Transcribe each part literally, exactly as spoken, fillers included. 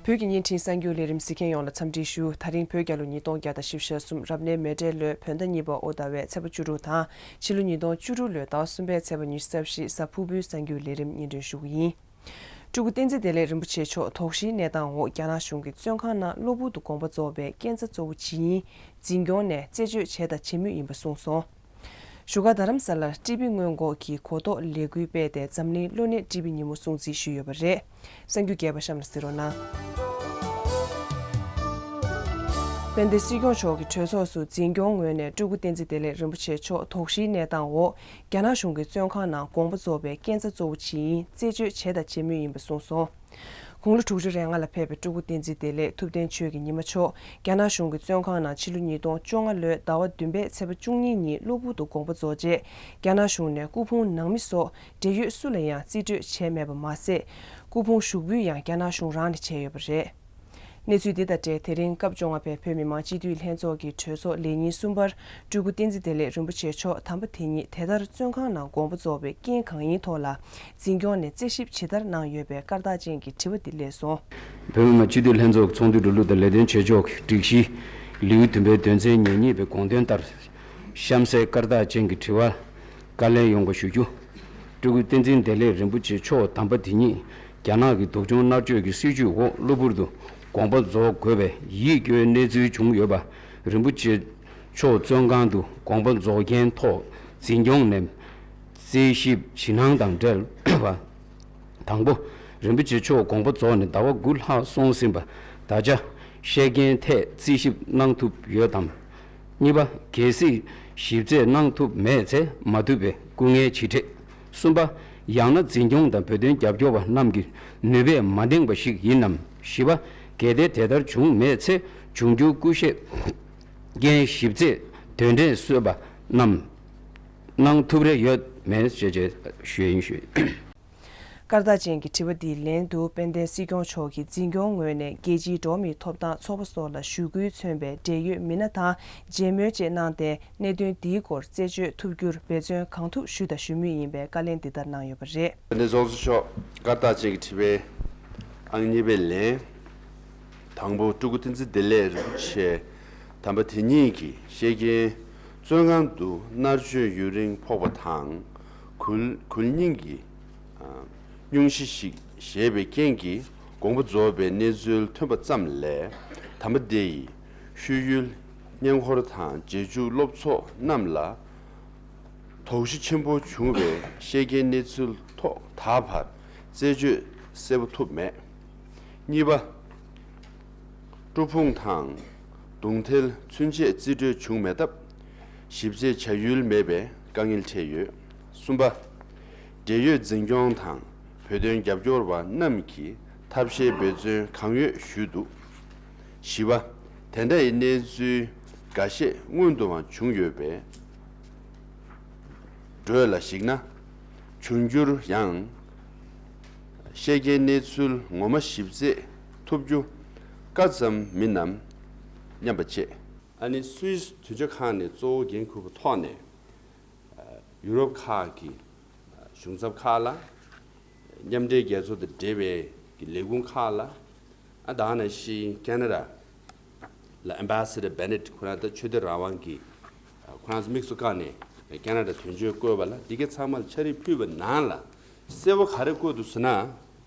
བོད་ཀྱི་བརྙན་འཕྲིན་གསར་འགྱུར་ལས་རིམ་གཟིགས་མཁན་ཡོངས་ལ་འཚམས་འདྲི་ཞུ། ད་རིང་བོད་རྒྱལ་ལོ་ཉིས་སྟོང་བརྒྱ་དང་བཞི་བཅུ་ཞེ་གསུམ་རབ་གནས་མེ་སྤྲེལ་ལོའི་བོད་ཟླ་གཉིས་པ་དབོ་ཟླ་བའི་ཚེས་པ་བཅུ་དྲུག་དང་ཕྱི་ལོ་ཉིས་སྟོང་བཅུ་དྲུག་ལོའི་ཟླ་བ་གསུམ་པའི་ཚེས་པ་ཉི་ཤུ་རྩ་བཞི་གཟའ་ཕུར་བུའི་གསར་འགྱུར་ལས་རིམ་སྙན་སྒྲོན་ཞུ་གི་ཡིན། སྤྲུལ་སྐུ་བསྟན་འཛིན་བདེ་ལེགས་རིན་པོ་ཆེ་མཆོག་དོགས་གཞིའི་གནས་སྟངས་འོག་རྒྱ་ནག་གཞུང་གི་བཙོན་ཁང་ནང་གློ་བུར་དུ་དགོངས་པ་རྫོགས་པའི་རྐྱེན་རྩ་གཙོ་བོ་ཇི་ཡིན་འཛིན་སྐྱོང་ནས་རྩད་གཅོད་བྱས་དང་བྱེད་མུས་ཡིན་པ་གསུངས་སོང་། བཞུགས་སྒར་རྡ་རམ་ས་ལར་ཊི་བི་སྔོན་འགོག་གི་གོ་རྟོགས་ལས་འགུལ་སྤེལ་ཏེ་འཛམ་གླིང་གློ་ནད་ཊི་བི་ཉིན་མོ་སྲུང་བརྩི་ཞུས་ཡོད་པ་རེད། གསར་འགྱུར་རྒྱས་པ་གཤམ་ལ་གཟིགས་རོགས་གནང་། དཔལ་ལྡན་སྲིད་སྐྱོང་མཆོག་གི་གྲོས་ཚོགས་སུ་འཛིན་སྐྱོང་ངོས་ནས་སྤྲུལ་སྐུ་བསྟན་འཛིན་བདེ་ལེགས་རིན་པོ་ཆེ་མཆོག་དོགས་གཞིའི་གནས་སྟངས་འོག་རྒྱ་ནག་གཞུང་གི་བཙོན་ཁང་ནང་དགོངས་པ་རྫོགས་པའི་རྐྱེན་རྩ་གཙོ་བོ་ཇི་ཡིན་རྩད་གཅོད་བྱས་དང་བྱེད་མུས་ཡིན་པ་གསུངས་སོང་། དགུང་ལོ་དྲུག་ཅུ་རེ་ལྔ་ལ་ཕེབས་པའི་སྤྲུལ་སྐུ་བསྟན་འཛིན་བདེ་ལེགས་ཐུབ་བསྟན་ཆོས་ཀྱི་ཉི་མ་མཆོག་རྒྱ་ནག་གཞུང་གི་བཙོན་ཁང་ནང་ཕྱི་ལོ་ཉིས་སྟོང་བཅོ་ལྔ་ལོའི་ཟླ་བ་བདུན་པའི་ཚེས་པ་བཅུ་གཉིས་ཉིན་གློ་བུར་དུ་དགོངས་པ་རྫོགས་རྗེས་རྒྱ་ནག་གཞུང་ནས་སྐུ་ཕུང་ནང་མི་སོགས་འབྲེལ་ཡོད་སུ་ལ་ཡང་རྩིས་སྤྲོད་བྱས་མེད་པ་མ་ཟད། སྐུ་ཕུང་ཞུགས་འབུལ་ཡང་རྒྱ་ནག་གཞུང་རང་ནས་བྱས་ཡོད་པ་རེད། གནས་ཚུལ་འདི་དང་འབྲེལ་དེ་རིང་སྐབས་བཅོ་ལྔ་པའི་བོད་མི་མང་སྤྱི་འཐུས་ལྷན་ཚོགས་ཀྱི་གྲོས་ཚོགས་ལས་ཉིན་གསུམ་པར་སྤྲུལ་སྐུ་བསྟན་འཛིན་བདེ་ལེགས་རིན་པོ་ཆེ་མཆོག་དམ་པ་དེ་ཉིད་དེ་ལྟར་བཙོན་ཁང་ནང་དགོངས་པ་རྫོགས་པའི་རྐྱེན་གང་ཡིན་ཐོག་ལ་འཛིན་སྐྱོང་ནས་རྩད་ཞིབ་ཇི་ལྟར་གནང་ཡོད་པའི་སྐར་རྟགས་ཅན་གྱི་དྲི་བ་འདི་སླེབས་སོང་། བོད་མི་མང་སྤྱི་འཐུས་ལྷན་ཚོགས་ཀྱི་ཚོགས་འདུ་འགྲོ་ལུགས་དང་ལས་དོན་བྱེད་ཕྱོགས་ཀྱི་སྒྲིག་གཞི་ལེའུ་བདུན་པའི་དོན་ཚན་ཉེར་གཉིས་པའི་དགོངས་དོན་ལྟར་གཤམ་གསལ་སྐར་རྟགས་ཅན་གྱི་དྲི་བར་བཀའ་ལན་ཡོང་བ་ཞུ་རྒྱུ། སྤྲུལ་སྐུ་བསྟན་འཛིན་བདེ་ལེགས་རིན་པོ་ཆེ་མཆོག་དམ་པ་དེ་ཉིད་རྒྱ་ནག་གི་སྡུག་སྦྱོང་མནར་གཅོད་ཀྱི་སྲིད་བྱུས་འོག་གློ་བུར་དུ་དགོངས་པ་རྫོགས་དགོས་པའི་ཡིད་སྐྱོའི་གནས་ཚུལ་བྱུང་ཡོད་པ། རིན་པོ་ཆེ་མཆོག་བཙོན་ཁང་དུ་དགོངས་པ་རྫོགས་རྐྱེན་ཐོག་འཛིན་སྐྱོང་ནས་རྩད་ཞིབ་ཇི་གནང་དང་འབྲེལ་བ། དང་པོ། རིན་པོ་ཆེ་མཆོག་དགོངས་པ་རྫོགས་ནས་ཟླ་བ་དགུ་ལྷག་སོང་ཟིན་པ། ད་ཆ་བཤད་རྐྱེན་ཐད་རྩད་ཞིབ་གནང་ཐུབ་ཡོད་དམ། གཉིས་པ། གལ་སྲིད་ཞིབ་རྩད་གནང་ཐུབ་མེད་ཚེ་མ་ཐུབ་པའི་སྐུ་ངལ་ཇི་འཕྲད། གསུམ་པ། ཡང་ན་འཛིན་སྐྱོང་དང་བོད་དོན་རྒྱབ་སྐྱོར་བ་རྣམས་ཀྱི་ནུས་པས་མ་འདེང་བ་ཞིག་ཡིན་ནམ། བཞི་པ། གལ་ཏེ་དེ་ལྟར་བྱུང་མེད་ཚེ་འབྱུང་འགྱུར་སྐུ་གཤེགས་རྐྱེན་ཞིབ་རྩད་དོན་འབྲས་གསོས་པ་རྣམས་གནང་ཐུབ་རེ་ཡོད་མེད་ཅེས་ཞུ་ཡིན་ཞུ། སྐར་རྟགས་ཅན་གྱི་དྲི་བ་འདིའི་ལན་དུ་དཔལ་ལྡན་སྲིད་སྐྱོང་མཆོག་གིས་འཛིན་སྐྱོང་ངོས་ནས་རྒྱལ་སྤྱིའི་འགྲོ་བ་མིའི་ཐོབ་ཐང་ཚོགས་པ་སོགས་ལ་ཞུ་སྐུལ་མཚོན་པའི་འབྲེལ་ཡོད་མི་སྣ་དང་མཇལ་མོལ་བཅས་གནང་སྟེ་གནད་དོན་འདིའི་སྐོར་རྩད་གཅོད་ཐུབ་རྒྱུར་འབད་བརྩོན་གང་ཐུབ་ཞུ་དང་ཞུ་མུས་ཡིན་པའི་བཀའ་ལན་འདི་ལྟར་གནང་ཡོད་པ་རེད། དཔལ་ལྡན་ཚོགས་གཙོ་མཆོག་སྐར་རྟགས་ཅན་གྱི་དྲི་བའི་ཨང་གཉིས་པའི་ལན། དང་པོ། སྤྲུལ་སྐུ་བསྟན་འཛིན་བདེ་ལེགས་རིན་པོ་ཆེ་དམ་པ་དེ་ཉིད་ཀྱི་བཤད་རྐྱེན་བཙོན་ཁང་དུ་མནར་གཅོད་ཡུན་རིང་ཕོག་པ་དང་། གུས་གུས་སྙིང་གི་སྙུང་གཞི་ཞིག་བཞེས་པའི་རྐྱེན་གྱིས་དགོངས་པ་རྫོགས་པའི་གནས་ཚུལ་ཐོན་པ་ཙམ་ལས་དམ་པ་དེ་ཡི་ཤོད་ཡུལ་སྙན་འཁོར་དང་རྗེས་འཇུག་སློབ་ཚོགས་རྣམས་ལ་དོགས་གཞི་ཆེན་པོ་བྱུང་བའི་བཤད་རྐྱེན་གནས་ཚུལ་ཐོག་ད་བར་རྩད་གཅོད་གསལ་པོ་ཐུབ་མེད། གཉིས་པ། སྤྲུལ་ཕུང་དང་གདུང་ཐལ་ཚུན་ཆད་རྩིས་སྤྲོད་བྱུང་མེད་སྟབས། ཞིབ་རྩད་བྱ་ཡུལ་མེད་པའི་དཀའ་ངལ་འཕྲད་ཡོད། གསུམ་པ། འབྲེལ་ཡོད་འཛིན་སྐྱོང་དང་བོད་དོན་རྒྱབ་སྐྱོར་བ་རྣམས་ཀྱིས་ཐབས་ཤེས་འབད་བརྩོན་གང་ཡོད་ཞུས་འདུག་བཞི་པ། དེ་འདྲ་ཡི་གནས་ཚུལ་འགའ་ཤས་སྔོན་དུའང་བྱུང་ཡོད་པས། འགྲོས་ལ་གཞིགས་ན། འབྱུང་འགྱུར་ཡང་བཤད་རྐྱེན་གནས་ཚུལ་ངོ་མ་ཞིབ་རྩད་ཐུབ་རྒྱུ་དཀའ་ཙམ་མིན་ནམ་སྙམ་པ་བཅས། ཨ་ནི་སུད་སི་དོན་གཅོད་ཁང་ནས་གཙོ་བོ་འགན་འཁུར་བའི་ཐོག་ནས། ཡུ་རོབ་ཁག་གི་གཞུང་ཚབ་ཁག་ལ། མཉམ་འབྲེལ་རྒྱལ་ཚོགས་དང་འབྲེལ་བའི་གི་ལས་ཁུངས་ཁག་ལ། ཨ་ད་ག་ནང་བཞིན་ཁེ་ན་ཌ་ལ་ཨེམ་བྷ་སེ་ཌར་བྷེ་ནེཊ་ཁོ་རང་ད་ཆོས་དད་རང་དབང་གི་ཁོ་རང་ཚོ་དམིགས་སུ་བཀར་ནས་ཁེ་ན་ཌ་དོན་གཅོད་བསྐོས་པ་ལ་འདི་གའི་ཚང་མ་ལ་ཕྱག་རིས་ཕུལ་བའི་ནང་ལ་གསལ་པོ་ག་རེ་བཀོད་འདུག་ཟེར་ན།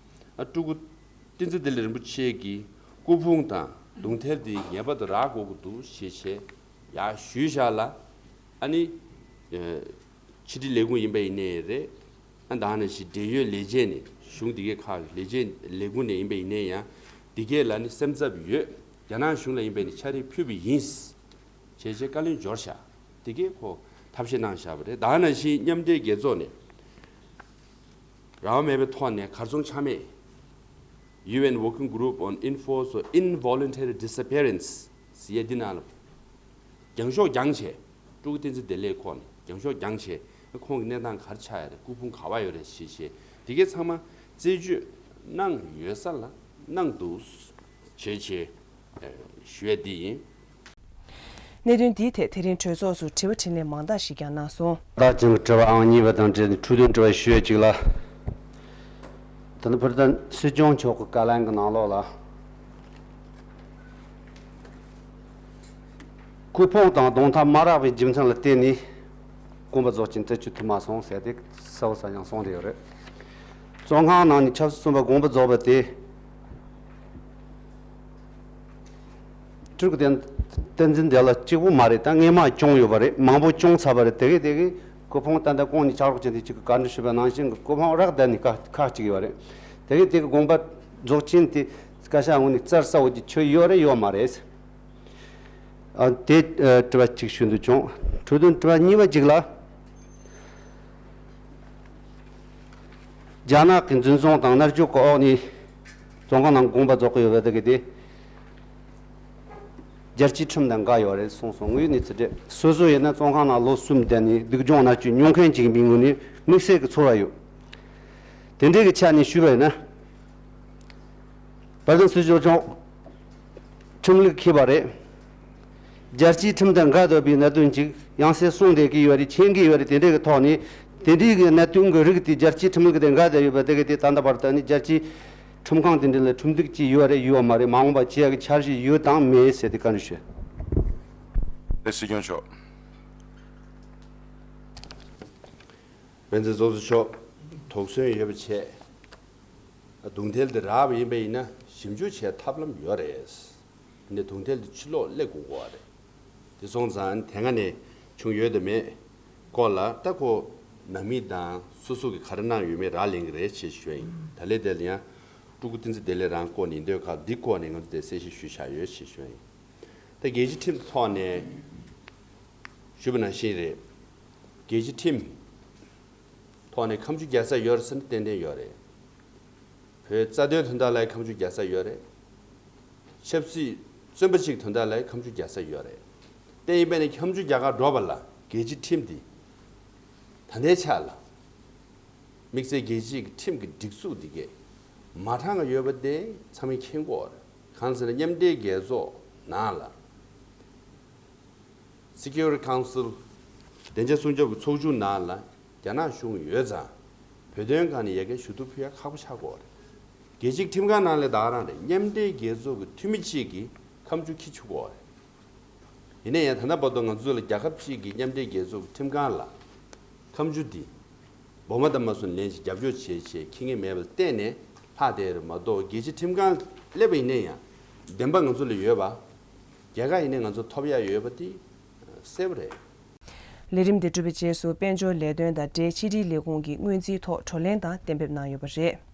ཨ་སྤྲུལ་སྐུ་བསྟན་འཛིན་བདེ་ལེགས་རིན་པོ་ཆེ་གི་སྐུ་ཕུང་དང་གདུང་ཐལ་འདི་ངེས་པར་དུ་རག་དགོས་ཀྱི་འདུག་ཞེས་བྱས་ཡར་ཞུས་བཞག་ལ། ཨ་ནི་ཕྱི་དྲིལ་ལས་ཁུངས་ཡིན་པ་ཡིན་ནའི་རེད། ཨ་ད་ག་ནང་བཞིན་འབྲེལ་ཡོད་ལས་བྱེད་ནས་གཞུང་འདི་གའི་ཁག་ལས་བྱེད་ལས་ཁུངས་ནས་ཡིན་པ་ཡིན་ནའི་ཡང་འདི་གས་ལ་ནི་སེམས་འཚབ་ཡོད། རྒྱ་ནག་གཞུང་ལ་ཡིན་པ་ཡིན་ནའི་ཕྱག་རིས་ཕུལ་བ་ཡིན། བྱས་བྱས་བཀའ་ལན་འབྱོར་བཞག་འདི་གས་ཁོ་ཐབས་ཤེས་གནང་བཞག་པ་རེད། ད་ག་ནང་བཞིན་མཉམ་འབྲེལ་རྒྱལ་ཚོགས་ནས་རང་དབང་མེད་པའི་ཐོག་ནས་གར་སོང་ཆ་མེད། ཡུ་ཨེན་Working Group on Enforced Involuntary Disappearance ཟེར་ཡས་འདི་ནང་ལ། རྒྱང་ཤོག་རྒྱང་བྱས། སྤྲུལ་སྐུ་བསྟན་འཛིན་བདེ་ལེགས་ཁོག་ནས་རྒྱང་ཤོག་རྒྱང་བྱས། ཁོང་གི་གནས་སྟངས་ག་རེ་ཆགས་ཡོད་རེད། སྐུ་ཕུང་ག་པར་ཡོད་རེད་ཞེས་བཤད། དེ་གའི་ཚང་མ་རྩད་གཅོད་གནང་ཡོད་ས་ལ་གནང་འདུག་བྱས་བྱས་ཞུ་ཡས་འདི་ཡིན། གནད་དོན་འདིའི་ཐད་དེ་རིང་གྲོས་ཚོགས་སུ་དྲི་བ་དྲིས་ལན་མང་དག་ཞིག་ཀྱང་གནང་སོང་། ད་ཅིང་དྲི་བ་ཨང་གཉིས་པ་དང་འབྲེལ་ནས་འཁྲུག་དོན་དྲི་བ་ཞུ་ཡས་ཅིག་ལ། ད་ནི་བོད་དོན་སྲིད་སྐྱོང་མཆོག་གི་བཀའ་ལན་གྱི་ནང་ལོགས་ལ། སྐུ་ཕུང་དང་གདུང་ཐབས་མ་རག་པའི་རྒྱུ་མཚན་ལ་བརྟེན་ནས་དགོངས་པ་རྫོགས་ཀྱིན་ཏེ་བཅུད་ཐུབ་མ་སོང་ཟེར་ཏེ་གསལ་བོ་གསལ་རྐྱང་གསུངས་ཏེ་ཡོད་རེད། བཙོན་ཁང་ནང་ནས་ཆབ་སྲིད་བཙོན་པ་དགོངས་པ་རྫོགས་པ་དེ། སྤྲུལ་སྐུ་བསྟན་བསྟན་འཛིན་བདེ་ལེགས་གཅིག་པུ་མ་རེད། ད་སྔས་མ་བྱུང་ཡོད་པ་རེད། མང་པོ་བྱུང་ཚར་བ་རེད། དེ་གས་དེ་གས་སྐུ་ཕུང་ཏན་ཏན་བསྐོང་ནས་ཆག་རོགས་བྱས་ཏེ་གཅིག་གི་བཀའ་འདྲི་ཞུས་པ་ནང་བཞིན་གྱི་སྐུ་ཕུང་རག་བསྡད་ནས་ཁག་ཁག་ཅིག་ཡོད་རེད། དེ་གས་དེ་གི་དགོངས་པ་རྫོགས་ཕྱིན་དེ་བཀའ་ཤག་ངོས་ནས་བཙལ་ས་འོ་ཅི་ཆོད་ཡོད་རེད་ཡོད་མ་རེད། ཨ་དེ་ཨ་དྲི་བ་གཅིག་ཞུ་འདོད་བྱུང་། འཕྲོས་དོན་དྲི་བ་གཉིས་པ་གཅིག་ལ། རྒྱ་ནག་གི་འཛིན་བཟུང་དང་མནར་གཅོད་ཀྱི་འོག་ནས་བཙོན་ཁང་ནང་དགོངས་པ་རྫོགས་ཀྱི་ཡོད་པ་དེ་གི་དེ། རྒྱལ་སྤྱིའི་ཁྲིམས་དང་འགལ་ཡོད་རེད་གསུངས་སོང་། དངོས་ཡོད་གནས་ཚུལ་རེད། སོ་སོ་ཡིན་ན་བཙོན་ཁང་ནང་ལོ་གསུམ་བསྡད་ནས་སྡུག་སྦྱོང་མནར་གཅོད་མྱོང་མཁན་ཅིག་ཡིན་པའི་ངོས་ནས་དམིགས་བསལ་གྱི་ཚོར་བ་ཡོད། དེ་འདྲའི་གི་ཆ་ནས་ཞུས་པ་ཡིན་ན། བར་དུ་སྲིད་སྐྱོང་མཆོག་ཁྲིམས་ལུགས་མཁས་པ་རེད། རྒྱལ་སྤྱིའི་ཁྲིམས་དང་འགལ་འདུག་པའི་གནད་དོན་ཅིག་ཡང་སེ་གསུངས་བསྡད་ཀྱི་ཡོད་རེད། མཁྱེན་གྱི་ཡོད་རེད། དེ་འདྲའི་གི་ཐོག་ནས་དེ་འདྲའི་གི་གནད་དོན་གི་རིགས་དེ་རྒྱལ་སྤྱིའི་ཁྲིམས་ལུགས་དེ་འགལ་བསྡད་ཡོད་པ་དེ་གི་དེ་ད་ལྟ་བར་དུ་ནི་རྒྱལ་སྤྱིའི་ཁྲིམས་ཁང་དེ་འདྲ་ལ་ཁྲིམས་གཏུག་ཅིག་ཡོད་རེད་ཡོད་མ་རེད། མ་འོངས་པ་བྱེད་ཡག་གི་འཆར་གཞི་ཡོད་དང་མེད་ཟེར་ཏེ་བཀའ་འདྲི་ཞུ། ལགས་སྲིད་སྐྱོང་མཆོག་བན་ཚེ་རྫོང་ཟུར་མཆོག་དོགས་ཟོན་ཡོད་པ་བྱས། གདུང་ཐལ་འདི་རག་པ་ཡིན་པ་ཡིན་ན་ཞིབ་འཇུག་བྱེད་ཐབས་ལམ་ཡོད་རེད། ནས་གདུང་ཐལ་འདི་ཕྱིར་སློག་སླེབས་དགོས་ཀྱི་རེད། དེ་སོང་ཙང་དེ་སྔ་ནས་བྱུང་ཡོད་དམ་མེད་སྐོར་ལ་ད་ཁོ་ནང་མི་དང་སོ་སོ་གིས་ག་རེ་གནང་ཡོད་མེད་རག་ལས་ཀྱི་རེད་ཅེས་ཞུ་ཡ་ཡིན། ད་ལས་དེ་ལ་ཡང་སྤྲུལ་སྐུ་བསྟན་འཛིན་བདེ་ལེགས་རང་སྐོར་ནས་ཡིན་དུས་ཁག་འདི་སྐོར་ནས་ང་ཚོ་དེ་གསལ་བཤད་ཞུས་བཞག་ཡོད་ཅེས་ཞུ་ཡ་ཡིན། ད་རྒྱལ་སྤྱིའི་ཁྲིམས་ཐོག་ནས་ཞུས་པ་ནང་བཞིན་རེད། རྒྱལ་སྤྱིའི་ཁྲིམས་ཐོག་ནས་ཁ་མཆུ་རྒྱག་ས་ཡོད་རེད་ཟེར་ན་ཏན་ཏན་ཡོད་རེད། བོད་རྩ་དོན་དོན་དག་ལ་ཁ་མཆུ་རྒྱག་ས་ཡོད་རེད། ཆབ་སྲིད་བཙོན་པ་གཅིག་དོན་དག་ལ་ཁ་མཆུ་རྒྱག་ས་ཡོད་རེད། དེ་ཡིན་པས་ན་ཁ་མཆུ་རྒྱག་གར་འགྲོ་བ་ལ་རྒྱལ་སྤྱིའི་ཁྲིམས་འདི་ད་ལྟའི་ཆ་ལ་དམིགས་བསལ་རྒྱལ་སྤྱིའི་ཁྲིམས་ཀྱི་སྒྲིག་འཛུགས་འདི་གས་མ་དྲང་བ་ཡོད་པ་དེ་ཚང་མས་མཁྱེན་གྱི་ཡོད་རེད། གང་ཟེར་ན་མཉམ་འབྲེལ་རྒྱལ་ཚོགས་ནང་ལ། Security Council། བདེ་འཇགས་སྲུང་སྐྱོབ་ཀྱི་ཚོགས་ཆུང་ནང་ལ་རྒྱ་ནག་གཞུང་ཡོད་ཙང་། བོད་དོན་སྒང་ནས་ཡ་གིར་ཞུ་གཏུག་ཕུལ་ཡ་ཁག་པོ་ཆགས་ཀྱི་ཡོད་རེད། རྒྱལ་སྤྱིའི་ཁྲིམས་ཁང་ནང་ལ་ད་ག་རང་རེད། མཉམ་འབྲེལ་རྒྱལ་ཚོགས་ཀྱི་འཐུས་མི་གཅིག་གིས་ཁ་མཆུ་འཁྱེར་ཆོག་གི་ཡོད་རེད། ཡིན་ན་ཡང་ད་ལྟ་བར་དུ་ང་ཚོ་ལ་རྒྱལ་ཁབ་གཅིག་གིས་མཉམ་འབྲེལ་རྒྱལ་ཚོགས་ཀྱི་ཁྲིམས་ཁང་ལ་ཁ་མཆུ་འདི་སྦུག་མ་བཏབ་མ་སོང་ལན་ཅིག་རྒྱབ་སྐྱོར་བྱེད་ཅེས་འཁྱེར་མཁན་མེད་པ་ལ་བརྟེན་ནས་ལྷག་བསྡད་རེད་མ་གཏོགས། རྒྱལ་སྤྱིའི་ཁྲིམས་ཁང་སླེབས་པ་ཡིན་ན་ཡང་བདེན་པ་ང་ཚོ་ལ་ཡོད་པ། རྒྱལ་ཁ་ཡིན་ན་ང་ཚོ་ཐོབ་ཡ་ཡོད་པ་དེ་གསལ་པོ་རེད། ལས་རིམ་འདི་གྲུབ་པའི་རྗེས་སུ་དཔལ་འབྱོར་ལས་དོན་དང་འབྲེལ་ཕྱི་དྲིལ་ལས་ཁུངས་ཀྱིས་སྔོན་རྩིས་ཐོག་བགྲོ་གླེང་དང་གཏན་འབེབས་གནང་ཡོད་པ་རེད།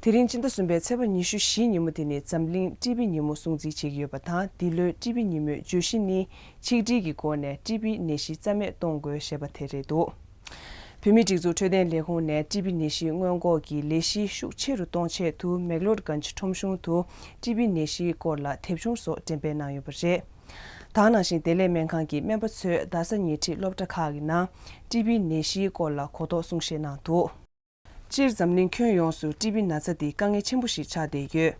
དེ་རིང་སྤྱི་ཟླ་གསུམ་པའི་ཚེས་པ་ཉི་ཤུ་བཞི་ཉིན་མོ་དེ་ནི་འཛམ་གླིང་ཊི་བི་ཉིན་མོ་སྲུང་བརྩི་བྱེད་ཀྱི་ཡོད་པ་དང་། འདི་ལོའི་ཊི་བི་ཉིན་མོའི་བརྗོད་གཞི་ནི་ཆིག་སྒྲིལ་གྱི་སྒོ་ནས་ཊི་བི་ནད་གཞི་རྩ་མེད་གཏོང་དགོས་ཞེས་པ་དེ་རེད་འདུག་བོད་མིའི་སྒྲིག་འཛུགས་འཕྲོད་བསྟེན་ལས་ཁུངས་ནས་ཊི་བི་ནད་གཞིའི་སྔོན་འགོག་གི་ལས་གཞི་ཤུགས་ཆེ་རུ་གཏོང་ཆེད་དུ་མེག་ལོར་གྷན་ཇི་ཁྲོམ་གཞུང་དུ་ཊི་བི་ནད་གཞིའི་སྐོར་ལ་དེབ་ཆུང་སོགས་འགྲེམས་སྤེལ་གནང་ཡོད་པ་རེད། ད་ག་ནང་བཞིན་བདེ་ལེགས་སྨན་ཁང་གི་སྨན་པ་ཚོས་རྡ་ས་ཉེ་འཁྲིས་སློབ་གྲྭ་ཁག་གི་ནང་ཊི་བི་ནད་གཞིའི་སྐོར་ལ་གོ་རྟོགས་གསུང་བཤད་གནང་འདུག་སྤྱིར་འཛམ་གླིང་ཁྱོན་ཡོངས་སུ་ཊི་བི་ན་ཚ་འདི་དཀའ་ངལ་ཆེན་པོ་ཞིག་ཆགས་བསྡད་ཡོད།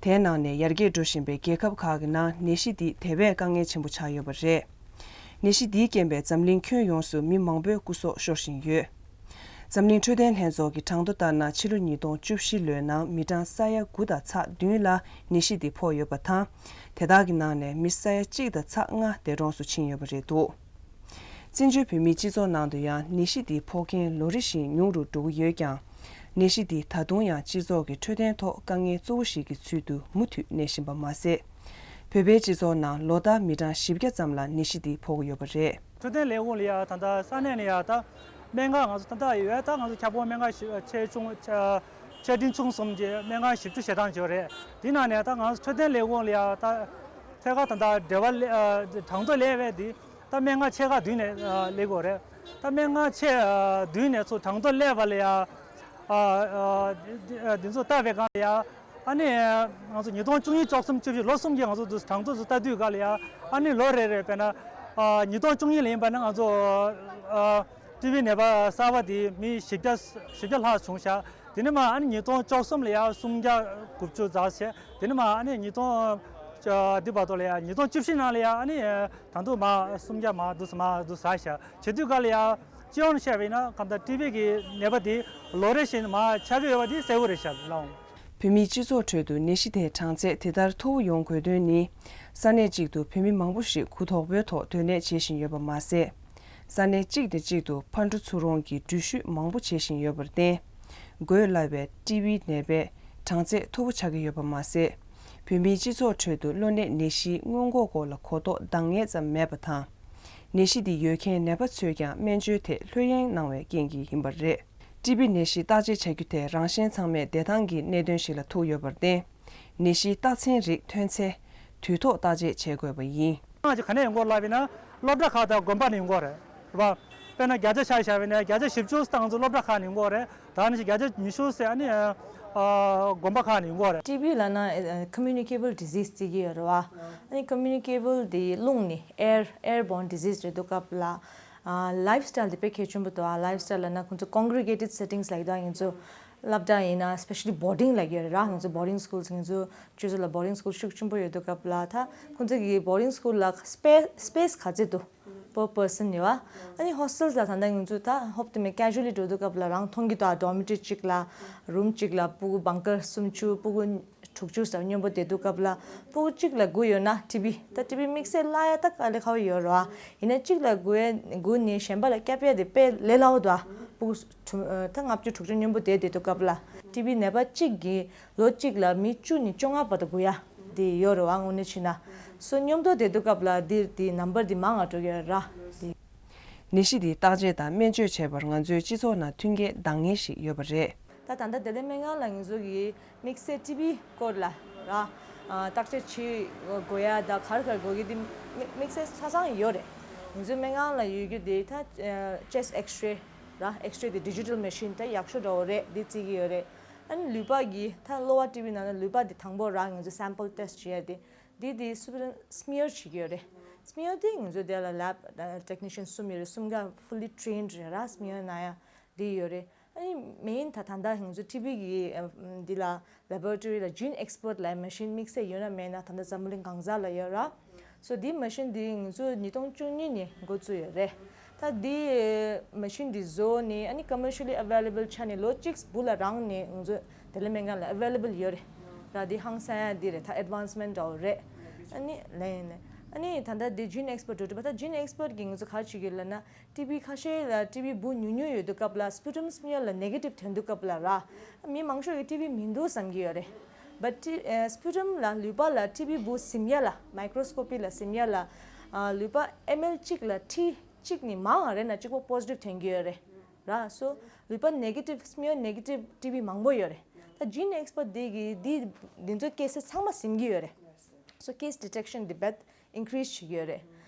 དེའི་ནང་ནས་ཡར་རྒྱས་འགྲོ་བཞིན་པའི་རྒྱལ་ཁབ་ཁག་གི་ནང་ནད་གཞི་འདི་དེ་བས་དཀའ་ངལ་ཆེན་པོ་ཆགས་ཡོད་པ་རེད། ནད་གཞི་འདིའི་རྐྱེན་པས་འཛམ་གླིང་ཁྱོན་ཡོངས་སུ་མི་མང་པོའི་སྐུ་སྲོག་ཤོར་བཞིན་ཡོད། འཛམ་གླིང་འཕྲོད་བསྟེན་ལྷན་ཚོགས་ཀྱི་གྲངས་ཐོ་ལྟར་ན། ཕྱི་ལོ་ཉིས་སྟོང་བཅུ་བཞི་ལོའི་ནང་མི་གྲངས་ས་ཡ་དགུ་དང་ཚེག་བདུན་ལ་ནད་གཞི་འདི་ཕོག་ཡོད་པ་དང་། དེ་དག་གི་ནང་ནས་མི་ས་ཡ་གཅིག་དང་ཚེག་ལྔ་འདས་གྲོངས་སུ་ཕྱིན་ཡོད་པ་རེད་འདུག་བཙན་བྱོལ་བོད་མིའི་སྤྱི་ཚོགས་ནང་དུ་ཡང་ནད་གཞི་འདི་ཕོག་མཁན་ལོ་རེ་བཞིན་ཉུང་རུ་འགྲོ་གི་ཡོད་ཀྱང་། ནད་གཞི་འདི་ད་དུང་ཡང་སྤྱི་ཚོགས་ཀྱི་འཕྲོད་བསྟེན་ཐོག་དཀའ་ངལ་གཙོ་བོ་ཞིག་གི་ཚུལ་དུ་མུ་མཐུད་གནས་བཞིན་པ་མ་ཟད། བོད་པའི་སྤྱི་ཚོགས་ནང་ལོ་ལྟར་མི་གྲངས་བཞི་བརྒྱ་ཙམ་ལ་ནད་གཞི་འདི་ཕོག་གི་ཡོད་པ་རེད། འཕྲོད་བསྟེན་ལས་ཁུངས་ལ་ཡ་ད་ལྟ་ས་གནས་ནས་ཡ་ད་སྨན་ཁང་ང་ཚོ་ད་ལྟ་ཡོད་ད་ང་ཚོ་ཁྱབ་ཁོངས་སྨན་ཁང་བཞི་ཆེ་ཆུང་ཆེ་ཆེ་འབྲིང་ཆུང་གསུམ་གྱི་སྨན་ཁང་བཞི་བཅུ་ཞེ་གྲངས་ཅིག་ཡོད་རེད། དེ་ནང་ནས་ད་ང་ཚོ་འཕྲོད་བསྟེན་ལས་ཁུངས་ལ་ཡ་ད་ཐད་ཀར་ད་ལྟ་འབྲེལ་བ་ལས་གྲངས་ཐོ་ལས་པའི་དེ། ད་སྨན་ཁང་ཆེ་ཁག་བདུན་ནས་ཨ་སླེབས་ཀྱི་ཡོད་རེད། ད་སྨན་ཁང་ཆེ་ཨ་བདུན་ནས་ཚུར་གྲངས་ཐོ་སླེབས་པ་ལ་ཡ། ཨ་ཨ་འདི་འདི་ཚོ་ལྟ་བའི་སྒང་ལ་ཡ། ཨ་ནི་ང་ཚོ་ཉིས་སྟོང་བཅུ་གཉིས་བཅུ་གསུམ་བཅུ་བཞི་ལོ་གསུམ་གྱི་ང་ཚོ་འདི་གྲངས་ཐོ་ཚོ་ལྟ་དུས་སྒང་ལ་ཡ། ཨ་ནི་ལོ་རེ་རེ་དཔེར་ན་ཨ་ཉིས་སྟོང་བཅུ་གཉིས་ལ་ཡིན་པ་ན་ང་ཚོ་ཨ་ཊི་བི་ནད་པ་གསར་པ་དེ་མི་བཞི་བརྒྱ་བཞི་བརྒྱ་ལྷག་བྱུང་ཤག་དེ་ནས་མ་ཨ་ནི་ཉིས་སྟོང་བཅུ་གསུམ་ལ་ཡ་སུམ་བརྒྱ་དགུ་བཅུ་ཙམ་བྱས། དེ་ནས་མ་ཨ་ནི་ཉིས་སྟོང་ཨ་འདི་བར་དུ་ལ་ཡ་ཉིས་སྟོང་བཅུ་བཞི་ནང་ལ་ཡ་ཨ་ནི། ད་དུང་མ་སུམ་བརྒྱ་མ་འདུག་སེ་མ་འདུག་ཟ་ཤག་བྱེད་དུས་སྒང་ལ་ཡ། སྤྱི་ཡོངས་བཤད་པ་ཡིན་ན་གང་ལྟར་ཊི་བི་གི་ནད་པ་དེ་ལོ་རེ་བཞིན་མ་ཆགས་ཀྱི་ཡོད་པ་དེ་གསལ་པོ་རེད་ཤག་ལགས། བོད་མིའི་སྤྱི་ཚོགས་ཁྲོད་དུ་ནད་གཞི་དེའི་གྲངས་ཚད་དེ་ལྟར་མཐོ་བོ་ཡོང་དགོས་དོན་ནི། ས་གནས་གཅིག་ཏུ་བོད་མི་མང་པོ་ཞིག་གུ་དོག་པོའི་ཐོག་སྡོད་གནས་བྱེད་བཞིན་ཡོད་པ་མ་ཟད། ས་གནས་གཅིག་དང་གཅིག་ཏུ་ཕར་འགྲོ་ཚུར་འོང་གི་འགྲུལ་བཞུད་མང་པོ་བྱེད་བཞིན་ཡོད་པར་བརྟེན། འགོས་སླ་བའི་ཊི་བི་ནད་པའི་གྲངས་ཚད་མཐོ་པོ་ཆགས་ཀྱི་ཡོད་པ་མ་ཟད། བོད་མིའི་སྤྱི་ཚོགས་ཁྲོད་དུ་གློ་ནད་ནད་གཞིའི་སྔོན་འགོག་སྐོར་ལ་གོ་རྟོགས་འདང་ངེས་ཙམ་མེད་པ་དང་། ནད་གཞི་འདི་ཡོད་མཁན་ནད་པ་ཚོས་ཀྱང་སྨན་བཅོས་ཐད་ལྷོད་གཡེང་གནང་བའི་རྐྱེན་གྱིས་ཡིན་པ་རེད། ཊི་བི་ནད་གཞི་བརྟག་དཔྱད་བྱ་རྒྱུ་དེ་རང་གཞན་ཚང་མས་བདེ་ཐང་གི་གནད་དོན་ཞིག་ལ་ཐུག་ཡོད་པར་བརྟེན། ནད་གཞིའི་རྟགས་མཚན་རིགས་ཐོན་ཚེ། དུས་ཐོག་བརྟག་དཔྱད་བྱེད་དགོས་པ་ཡིན། ང་ཚོ་ག་ནས་ཡོང་གི་ཡོད་ལབ་ཡིན་ན། སློབ་གྲྭ་ཁག་དང་དགོན་པ་ནས་ཡོང་གི་ཡོད་རེད། རེད་པ། དཔེར་ན་བརྒྱ་ཆ་ཆ་བཞག་པ་ཡིན་ན་བརྒྱ་ཆ་བཞི་བཅུ་སྟེང་ཚོ་སློབ་གྲྭ་ཁག་ནས་ཡོང་གི་ཡོད་རེད། ད་ནི་བརྒྱ་ཆ་ཉི་ཤུ་ཙམ་ཨ་ནི་ཨ་དགོན་པ་ཁག་ནས་ཡོང་གི་ཡོད་རེད། ཊི་བི་ལབ་ན་communicable disease ཟེར་གྱི་ཡོད་རེད་པ། ཨ་ནི་communicable དེ་རླུང་ནས་air airborne disease རེད་འདུག་སྐབས་ལ། ཨ་lifestyle དེ་དཔེ་གལ་ཆེན་པོ་འདུག་ཨ་lifestyle ལབ་ན་ཁོང་ཚོ་congregated settings ལབ་ཀྱི་འདུག་ང་ཚོ་སློབ་གྲྭ་ཡིན་ན་especially boarding ལབ་ཀྱི་ཡོད་རེད་ར། ང་ཚོ་boarding schools ང་ཚོ་ཆུ་ཚོད་ལ་boarding school ཤུགས་ཆེན་པོ་ཡོད་དུས་སྐབས་ལ་ད་ཁོང་ཚོ་གི་boarding school ལ་space space ག་ཚད་འདུག per person ཡོད་པ། ཨ་ནི་hostels ལ་ད་ལྟ་ང་ཚོ་ད་ཧོབ་ཏེ་མེད་casually འགྲོ་དུས་སྐབས་ལ་རང་མཐོང་གི་འདུག་ཨ་dormitory གཅིག་ལ་room གཅིག་ལ་སྤུ་གུ་bunker སུམ་ཅུ་སྤུ་གུ་དྲུག་ཅུ་ཙམ་མཉམ་པོ་བསྡད་དུས་སྐབས་ལ་སྤུ་གུ་གཅིག་ལ་འགོས་ཡོད་ན་ཊི་བི་ད་ཊི་བི་དམིགས་བསལ་བརླག་ཡ་ད་དཀའ་ལས་ཁག་པོ་ཡོད་རེད་པ། ཡིན་ན་གཅིག་ལ་འགོས་ཡ་འགོས་ནས་གཞན་པ་ལ་བསྐྱབ་ཡ་དེ་དཔེ་ལས་སླ་པོ་འདུག་ཨ། སྤུ་གུ་ད་ལྔ་བཅུ་དྲུག་ཅུ་མཉམ་པོ་བསྡད་བསྡད་དུས་སྐབས་ལ་ཊི་བི་ནད་པ་གཅིག་གིས་ལོ་གཅིག་ལ་མི་བཅུ་ནས་བཅོ་ལྔ་བར་དུ་འགོས་ཡ་དེ་ཡོད་རེད་པ། དངོས་གནས་བྱས་ན་སོ་མཉམ་དུ་བསྡད་དུས་སྐབས་ལ་འདིར་དེ་number དེ་མང་ང་འགྲོ་གི་ཡོད་རེད་པ། དེ་ནད་གཞི་འདི་བརྟག་དཔྱད་དང་སྨན་བཅོས་བྱས་པར་ང་ཚོའི་སྤྱི་ཚོགས་ནང་མཐུན་རྐྱེན་འདང་ངེས་ཤིག་ཡོད་པ་རེད། ད་ད་ལྟ་བདེ་ལེགས་སྨན་ཁང་ལ་ང་ཚོ་གི་དམིགས་བསལ་ཊི་བི་སྐོར་ལ་ར་ཨ་བརྟག་དཔྱད་བྱེད་དགོས་ཡ་ད་ག་རེ་ག་རེ་དགོས་ཀྱི་དེ་དམིགས་དམིགས་བསལ་ཆ་ཚང་ཡོད་རེད། ང་ཚོའི་སྨན་ཁང་ལ་ཡོད་རྒྱུ་དེ་ད་chest X-ray ར་X-ray དེ་digital machine ད་ཡག་ཤོས་འདྲ་བོ་རེད། འདི་བརྩི་གི་ཡོད་རེད། ཨ་ནི་ལུད་པ་གི་ད་གློ་བ་ཊི་བི་ནང་ལ་ལུད་པ་དེ་དང་པོ་ར་ང་ཚོ་sample test བྱེད་ཡ་དེ་འདི་དེ་smear བྱེད་ཀྱི་ཡོད་རེད། smear དེ་ང་ཚོ་དེ་ལ་lab technician གསུམ་ཡོད་རེད། གསུམ་ཀ་fully trained རེད་ར། smear གནང་ཡ་དེ་ཡོད་རེད། ཨ་ནི་main ད་ད་ལྟ་ང་ཚོ་ཊི་བི་གི་འདི་ལ་laboratory ལ་gene expert ལབ་machine དམིགས་བསལ་ཡོད་ན་མེད་ན་ད་ལྟ་འཛམ་བུ་གླིང་གང་ས་ལ་ཡོད་ར། so དེ་machine དེ་ང་ཚོ་ཉིས་སྟོང་བཅུ་གཉིས་ནས་འགོ་བཙུགས་ཡོད་རེད། ད་དེ་machine དེ་བཟོ་ནས་ཨ་ནི་commercially available ཆ་ནས་ལོ་གཅིག་བུ་ལ་རང་ནས་ང་ཚོ་བདེ་ལེགས་སྨན་ཁང་ལ་available ཡོད་རེད། ད་དེ་ཧང་སང་ཡ་དེ་རེད། ད་advancement འདྲ་བོ་རེད། ཨ་ནི་ལན་ནས་ཨ་ནི་ད་ལྟ་དེ་gene expert འགྲོ་དུས་པ་ད་gene expert གིས་ང་ཚོ་ག་རེ་བྱེད་ཀྱི་ཡོད་ལབ་ན། ཊི་བི་ཁ་ཤས་ལ་ཊི་བི་འབུ་ཉུང་ཉུང་ཡོད་དུས་སྐབས་ལ་sputum smear ལ་negative ཐོན་དུས་སྐབས་ལ་ར། མི་མང་ཤོས་ཀྱིས་ཊི་བི་མི་འདུག་བསམ་གྱི་ཡོད་རེད། but ཊི་ཨ་sputum ལ་ལུད་པ་ལ་ཊི་བི་འབུ་ཟིན་ཡ་ལ་microscopy ལ་ཟིན་ཡ་ལ་ཨ་ལུད་པ་ml གཅིག་ལ་ཊི་གཅིག་ནས་མང་བ་རེད་ན་གཅིག་པོ་positive ཐོན་གྱི་ཡོད་རེད་ར། so ལུད་པ་negative smear negative ཊི་བི་མང་པོ་ཡོད་རེད། ད་gene expert དེ་གིས་འདི་འདི་ཚོ་cases ཚང་མ་ཟིན་གྱི་ཡོད་རེད། so case detection དེ་རྦད་increase བྱེད་ཀྱི་ཡོད་རེད།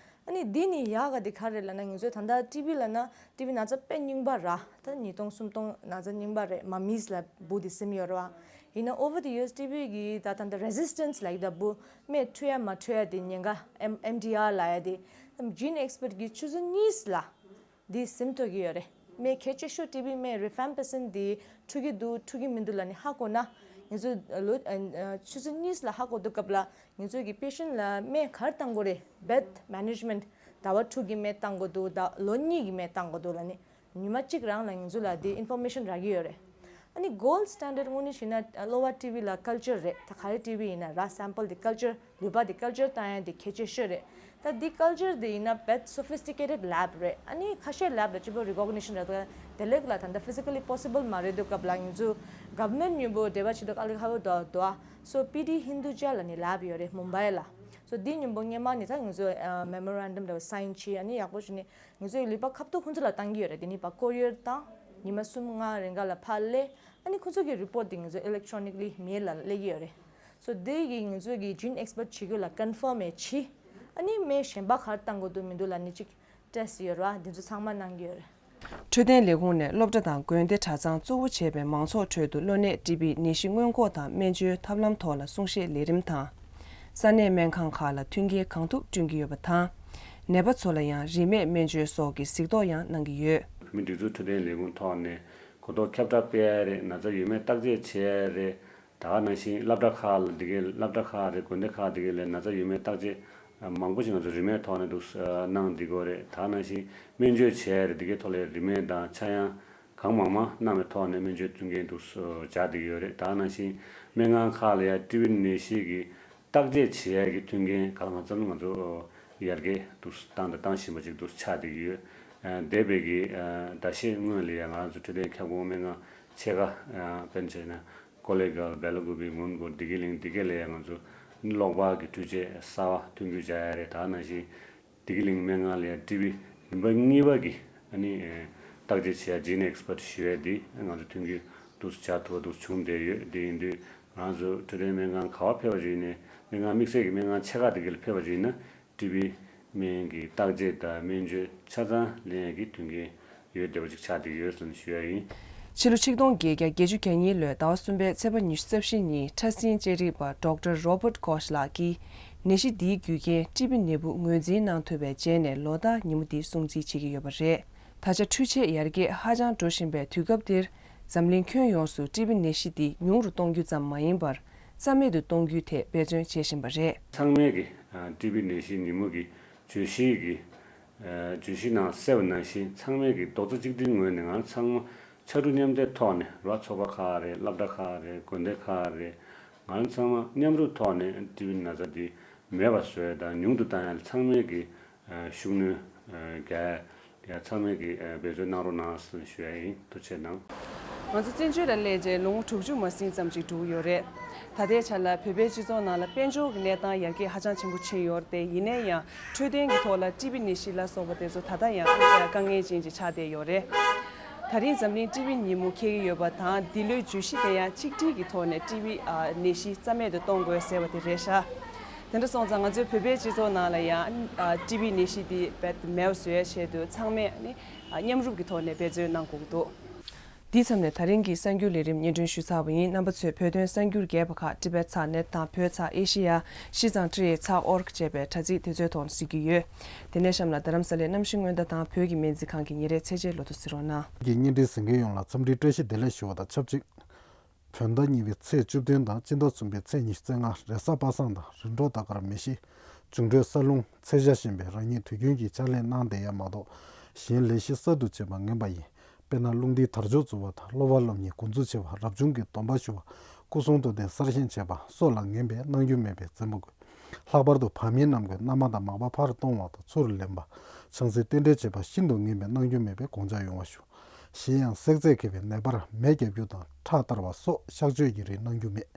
ཨ་ནི་འདི་ནི་ཡག་ག་དེ་ག་རེད་ལབ་ན་ང་ཚོས་ད་ལྟ་ཊི་བི་ལབ་ན་ཊི་བི་ན་ཚ་དཔེ་རྙིང་པ་ར། ད་ཉིས་སྟོང་སུམ་སྟོང་ན་ཚ་རྙིང་པ་རེད། mummies ལ་འབུ་དེ་ཟིན་ཡོད་རེད་པ། ཡིན་ན་over the years ཊི་བི་གི་ད་ད་ལྟ་resistance ལབ་ཀྱི་ད་འབུ་སྨན་འཁྲུ་ཡ་མ་འཁྲུ་ཡ་དེ་ཉེན་ཁ་M- MDR ལབ་ཡ་དེ་gene expert གིས་ཆུ་ཚོད་གཉིས་ལ་འདི་ཟིན་ཐུབ་ཀྱི་ཡོད་རེད། སྨན་གལ་ཆེ་ཤོས་ཊི་བི་སྨན་rifampicin འདི་འཁྲུ་གི་འདུག་འཁྲུ་གི་མི་འདུག་ལབ་ནས་ཧ་གོ་ན་ང་ཚོ་ལོ་ཨ་ཨ་ཆུ་ཚོད་གཉིས་ལ་ཧ་གོ་དུས་སྐབས་ལ་ང་ཚོ་གི་patient ལ་སྨན་ག་རེ་བཏང་དགོས་རེད། bed management ཟླ་བ་དྲུག་གི་སྨན་བཏང་དགོས་འདུག་ཟླ་ལོ་གཉིས་ཀྱི་སྨན་བཏང་དགོས་འདུག་ལབ་ནས་ཉི་མ་གཅིག་རང་ལ་ང་ཚོ་ལ་འདི་information རག་གི་ཡོད་རེད། ཨ་ནི་gold standard དངོས་གནས་བྱས་ན་གློ་བ་ཊི་བི་ལ་culture རེད། ད་ག་རེ་ཊི་བི་ཡིན་ན་ར་sample འདི་culture ལུད་པ་འདི་culture བཏང་ཡ་འདི་གལ་ཆེ་ཤོས་རེད། ད་འདི་culture འདི་ཡིན་ན་དཔེ་sophisticated lab རེད། ཨ་ནི་ཁ་ཤས་lab ལ་སྤྱི་པོ་recognition རེད། ད་བདེ་ལེགས་ལ་ད་ལྟ་physically possible མ་རེད་དུས་སྐབས་ལ་ང་ཚོ་government མཉམ་པོ་འབྲེལ་བ་བྱེད་དུས་དཀའ་ལས་ཁག་པོ་འདུག་ཨ། so P D Hinduja ལབ་ནི་lab ཡོད་རེད་Mumbai ལ། so འདི་མཉམ་པོ་སྔོན་མ་ནས་ད་ང་ཚོ་memorandum འདྲ་བོ་sign བྱས། ཨ་ནི་ཡག་པོ་བྱས་ནས་ང་ཚོའི་ལུད་པ་ཁ་ཐུག་ཁོང་ཚོ་ལ་བཏང་གི་ཡོད་རེད། དེ་ནི་ཕར་courier བཏང་། ཉི་མ་གསུམ་ལྔ་རིང་ག་ལ་ཕར་སླེབས། ཨ་ནི་ཁོང་ཚོ་གི་report དེ་ང་ཚོ་electronically mail ལ་སླེབས་ཀྱི་ཡོད་རེད། so དེ་གི་ང་ཚོ་གི་gene expert བྱེད་རྒྱུ་ལ་confirm ཡང་བྱས། ཨ་ནི་སྨན་གཞན་པ་ག་རེ་བཏང་དགོས་འདུག་མི་འདུག་ལབ་ནི་གཅིག་test ཡོད་རེད་པ། དེ་ཚོ་ཚང་མ་གནང་གི་ཡོད་རེད། འཕྲོད་བསྟེན་ལས་ཁུངས་ནས་སློབ་གྲྭ་དང་དགོན་སྡེ་གྲྭ་ཚང་གཙོ་བོ་བྱས་པའི་མང་ཚོགས་ཁྲོད་དུ་གློ་ནད་ཊི་བི་ནད་གཞི་སྔོན་འགོག་དང་སྨན་བཅོས་ཐབས་ལམ་ཐོག་ལ་གསུང་བཤད་ལས་རིམ་དང་། ས་གནས་སྨན་ཁང་ཁག་ལ་མཐུན་རྐྱེན་གང་ཐུབ་བསྐྲུན་གྱི་ཡོད་པ་དང་། ནད་པ་ཚོ་ལ་ཡང་རིན་མེད་སྨན་བཅོས་སོགས་ཀྱི་གཟིགས་རྟོག་ཡང་གནང་གི་ཡོད། བོད་མིའི་སྒྲིག་འཛུགས་འཕྲོད་བསྟེན་ལས་ཁུངས་ཐོག་ནས་གོ་རྟོགས་ཁྱབ་བསྒྲགས་སྤེལ་ཡ་རེད། ན་ཚ་ཡོད་མེད་བརྟག་དཔྱད་བྱེད་ཡ་རེད། ད་ག་ནང་བཞིན་སློབ་གྲྭ་ཁག་ལ་འདི་གའི་སློབ་གྲྭ་ཁག་རེད། དགོན་སྡེ་ཁག་འདི་གའི་ལ་ན་ཚ་ཡོད་མེད་བརྟག་དཔྱད་མང་པོ་ཞིག་ང་ཚོ་རིན་མེད་ཐོག་ནས་འདུག་གནང་འདི་གོ་རེད། ད་ག་ནང་བཞིན་སྨན་བཅོས་བྱས་རེད། འདི་གའི་ཐོག་ལ་རིན་མེད་དང་ཆག་ཡང་ གང་མང་མང་གནང་བའི་ཐོག་ནས་སྨན་བཅོས་མཐུན་རྐྱེན་འདུག་སེ་སྦྱར་བསྡད་ཀྱི་ཡོད་རེད། ད་ནང་བཞིན་སྨན་ཁང་ཁག་ལ་ཡང་ཊི་བི་ནད་གཞི་གི་བརྟག་དཔྱད་བྱེད་ཡ་གི་མཐུན་རྐྱེན་གང་ལ་ཙམ་ང་ཚོ་ཡར་རྒྱས་འདུག་སེ་བཏང་དང་བཏང་བཞིན་པ་ཅིག་འདུག་སེ་ཆགས་བསྡད་ཀྱི་ཡོད། ཨ་འདས་པའི་གི་ཨ་ཟླ་ཤས་སྔོན་ལ་ཡང་ང་ཚོ་འཕྲོད་བསྟེན་ཁྱབ་ཁོངས་སྨན་ཁང་ཕྱེད་ཀ། ཨ་དཔེར་ན་བྱས་ན་ཀོ་ལེ་གྷལ། སྦེ་ལ་ཀུ་པེ། མོན་གྷོ། བདེ་སྐྱིད་གླིང་འདི་ག་ལ་ཡང་ང་ཚོ་གློག་པར་གྱི་འཕྲུལ་ཆས་གསར་པ་མཐུན་འགྱུར་སྦྱར་ཡ་རེད། ད་ནང་བཞིན་བདེ་སྐྱིད་གླིང་སྨན་ཁང་ལ་ཡང་ཊི་བི་རིམ་པ་གཉིས་པ་གི་ཨ་ནི་ཨེ་བརྟག་དཔྱད་བྱེད་ཡ་ཇིན་ཨེགས་པར་ཊི་ཞུ་ཡ་འདི་ང་ཚོ་མཐུན་འགྱུར་འདུག་སེ་བྱ་ཐུབ་པ་འདུག་སེ་བྱུང་བསྡད་ཡོད། དེ་ཡིན་དུས་ང་ཚོ་འཕྲོད་བསྟེན་སྨན་ཁང་ག་པར་ཕེབས་པ་ཅིག་ཡིན་ནའི། སྨན་ཁང་དམིགས་བསལ་གྱི་སྨན་ཁང་ཆེ་ཁག་དེ་ག་ལ་ཕེབས་པ་ཅིག་ཡིན་ན་ཊི་བི་སྨན་གྱི་བརྟག་དཔྱད་དང་སྨན་བཅོས་ཆ་ཚང་ལེན་ཡ་གི་མཐུན་རྐྱེན་ཡོད་བསྡད་པ་ཅིག་ཆགས་བསྡད་ཡོད་ཟེར་ནས་ཞུ་ཡ་ཡིན། ཕྱི་ལོ་ཆིག་སྟོང་བརྒྱད་བརྒྱ་བརྒྱད་ཅུ་གྱ་གཉིས་ལོའི་ཟླ་བ་གསུམ་པའི་ཚེས་པ་ཉི་ཤུ་རྩ་བཞི་ཉིན་ཕྲ་སྲིན་དཔྱད་རིག་པ་ཌོག་ཊར་རོ་བྷརཊ་ཀོཤ་ལགས་ཀྱིས་ནད་གཞི་འདིའི་རྒྱུ་རྐྱེན་ཊི་བི་ནད་འབུ་ངོས་འཛིན་གནང་ཐུབ་པའི་རྗེས་ནས་ལོ་ལྟར་ཉིན་མོ་འདི་སྲུང་བརྩི་བྱེད་ཀྱི་ཡོད་པ་རེད། ད་ཆ་འཕྲུལ་ཆས་ཡར་རྒྱས་ཧ་ཅང་འགྲོ་བཞིན་པའི་དུས་སྐབས་འདིར། འཛམ་གླིང་ཁྱོན་ཡོངས་སུ་ཊི་བི་ནད་གཞི་འདི་ཉུང་རུ་གཏོང་རྒྱུ་ཙམ་མ་ཡིན་པར། རྩ་མེད་དུ་གཏོང་རྒྱུའི་ཐད་འབད་བརྩོན་བྱེད་བཞིན་པ་རེད། ཚང་མས་ཀྱི་ཨ་ཊི་བི་ནད་གཞི་ཉིན་མོ་གི་བརྗོད་གཞི་གི་ཨ་བརྗོད་གཞི་ནང་གསལ་བ་ནང་བཞིན། ཚང་མས་ཀྱི་རྡོག་རྩ་གཅིག་སྒྲིལ་ངོས་ནས་ང་ཚང་མ་ཕྱར་གྲུ་མཉམ་འདེགས་ཐོག་ནས། རེད་བ། ཚོགས་པ་ཁག་རེད། སློབ་གྲྭ་ཁག་རེད། དགོན་སྡེ་ཁག་རེད། ང་ཚང་མ་མཉམ་རུབ་ཐོག་ནས་ཊི་བི་ན་ཚ་འདི་མེད་པ་བཟོ་ཡ་དང་ཉུང་དུ་བཏང་ཡ་ལ་ཚང་མས་ཀྱི་ཨ་ཤུགས་སྣོན་ཨ་རྒྱག་ཡ། ཡ་ཚང་མས་ཀྱི་ཨ་འབད་བརྩོན་གནང་རོགས་གནང་ཟེར་ཞུ་ཡ་ཡིན། ཐུགས་རྗེ་ཆེ་གནང་། ང་ཚོ་བཙན་བྱོལ་ལ་སླེབས་རྗེས་ལོ་ངོ་དྲུག་ཅུ་མ་ཟིན་ཙམ་ཅིག་འགྲོ་གི་ཡོད་རེད། ད་ལྟའི་ཆ་ལ་བོད་པའི་སྤྱི་ཚོགས་ནང་ལ་དཔལ་འབྱོར་གྱི་གནས་སྟངས་ཡར་རྒྱས་ཧ་ཅང་ཆེན་པོ་ཕྱིན་ཡོད་རེད་དེ། ཡིན་ན་ཡང་འཕྲོད་བསྟེན་གྱི་ཐོག་ལ་ཊི་བི་ནད་གཞི་ལ་སོགས་པ་དེ་ཚོ་ད་ལྟ་ཡང་དཀའ་ངལ་ཅན་ཅིག་ཆགས་བསྡད་ཡོད་རེད། ད་རིང་འཛམ་གླིང་ཊི་བི་ཉིན་མོ་འཁེལ་གྱི་ཡོད་པ་དང་། འདི་ལོའི་བརྗོད་གཞི་དེ་ཡང་ཆིག་སྒྲིལ་གྱི་ཐོག་ནས་ཊི་བི་ཨ་ནད་གཞི་རྩ་མེད་དུ་གཏོང་དགོས་ཟེར་བ་དེ་རེད་ཤག་དེ་འདྲ་སོང་ཙང་ང་ཚོའི་བོད་པའི་སྤྱི་ཚོགས་ནང་ལ་ཡང་ཨ་ཊི་བི་ནད་གཞི་འདི་རྦད་དེ་མེད་པ་བཟོ་ཡའི་ཆེད་དུ་ཚང་མས་ནི་ཨ་མཉམ་རུབ་ཀྱི་ཐོག་ནས་འབད་བརྩོན་གནང་དགོས་ཀྱི་འདུག་དེའི་མཚམས་ནས་ད་རིང་གི་གསར་འགྱུར་ལས་རིམ་སྙན་སྒྲོན་ཞུས་ཚར་བ་ཡིན། རྣམ་པ་ཚོས་བོད་དོན་གསར་འགྱུར་རྒྱས་པ་ཁག་ཊི་བེཊ་ཚག་ནེཊ་དང་བོད་ཚག་ཨེ་ཤེ་ཡ། ཤི་ཙང་ཊི་རེ་ཚག་ཨོར་གྷི་ཅེས་པའི་དྲ་ཚིགས་དེ་ཚོའི་ཐོག་ནས་གཟིགས་ཀྱི་ཡོད། དེ་ནས་གཤམ་ལ་རྡ་རམ་ས་ལའི་གནམ་གཤིས་སྔོན་བརྡ་དང་བོད་ཀྱི་སྨན་རྩིས་ཁང་གི་ཉིན་རེའི་ཚེས་བཅད་ལོ་ཐོ་གཟིགས་རོགས་གནང་། གི་བརྙན་འཕྲིན་གཟིགས་མཁན་ཡོངས་ལ་འཚམས་འདྲིའི་བཀྲ་ཤིས་བདེ་ལེགས་ཞུ་བ་དང་ཆབས་ཅིག་བོད་ཟླ་གཉིས་པའི་ཚེས་བཅུ་བདུན་དང་སྤྱི་ཟླ་གསུམ་པའི་ཚེས་ཉི་ཤུ་རྩ་ལྔ་རེས་གཟའ་པ་སངས་དང་རིམ་གྲོ་ཟླ་སྐར་མེ་བཞི། འབྱུང་འཕྲོད་ས་རླུང་ཚེས་ཞག་བཞིན་པའི་རང་ཉིད་དུས་རྒྱུན་གྱི་ཕྱག་ལས་གནང་བསྡད་ཡ་མ་གཏོགས་གཞན་ལས་གཞི་གསར་དུ་བྱེད་པ་ངན་པ་ཡིན། དཔེར་ན་རླུང་རྟའི་དར་ལྕོག་འཛུགས་པ་དང་སློབ་པ་སློབ་གཉེར་འགོ་འཛུགས་བྱེད་པ། རབ་བྱུང་གི་སྡོམ་པ་ཞུ་བ། སྐུ་གསུང་ཐུགས་རྟེན་གསར་བཞེངས་བྱེད་པ་སོགས་ལ་ངན་པས་གནང་རྒྱུ་མེད་པའི་བཙན་པོ་དགོས། ལྷག་པར་དུ་བག་མེད་རྣམས་ཀྱིས་མནའ་མ་དང་མག་པ་ཕར་གཏོང་བ་དང་ཚུར་ལེན་པ། ཆང་སའི་རྟེན་འབྲེལ་བྱེད་པ་ཤིན་ཏུ་ངན་པས་གནང་རྒྱུ་མེད་པའི་དགོངས་འཇགས་ཡོང་བ་ཞུ། གཞན་ཡང་བསྲེག་རྫས་མཁས་པའི་ནད་པར་མེ་བརྒྱབ་རྒྱུ་དང་ཁྲག་གཏར་བ་སོགས་གཤག་བཅོས་ཀྱི་རིགས་གནང་རྒྱུ་མེད།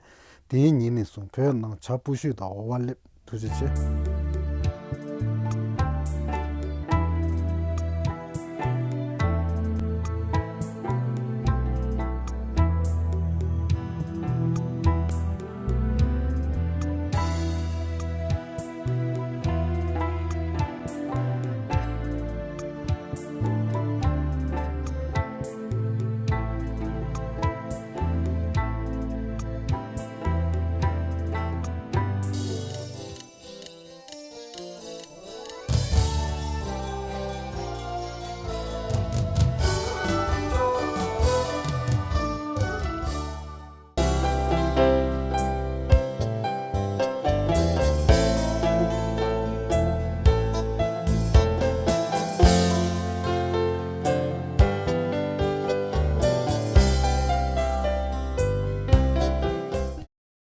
དེའི་ཉིན་ནས་བཟུང་བོད་ནང་བྱ་སྤུ་ཤུད་དང་འོ་བ་སླེབས། ཐུགས་རྗེ་ཆེ།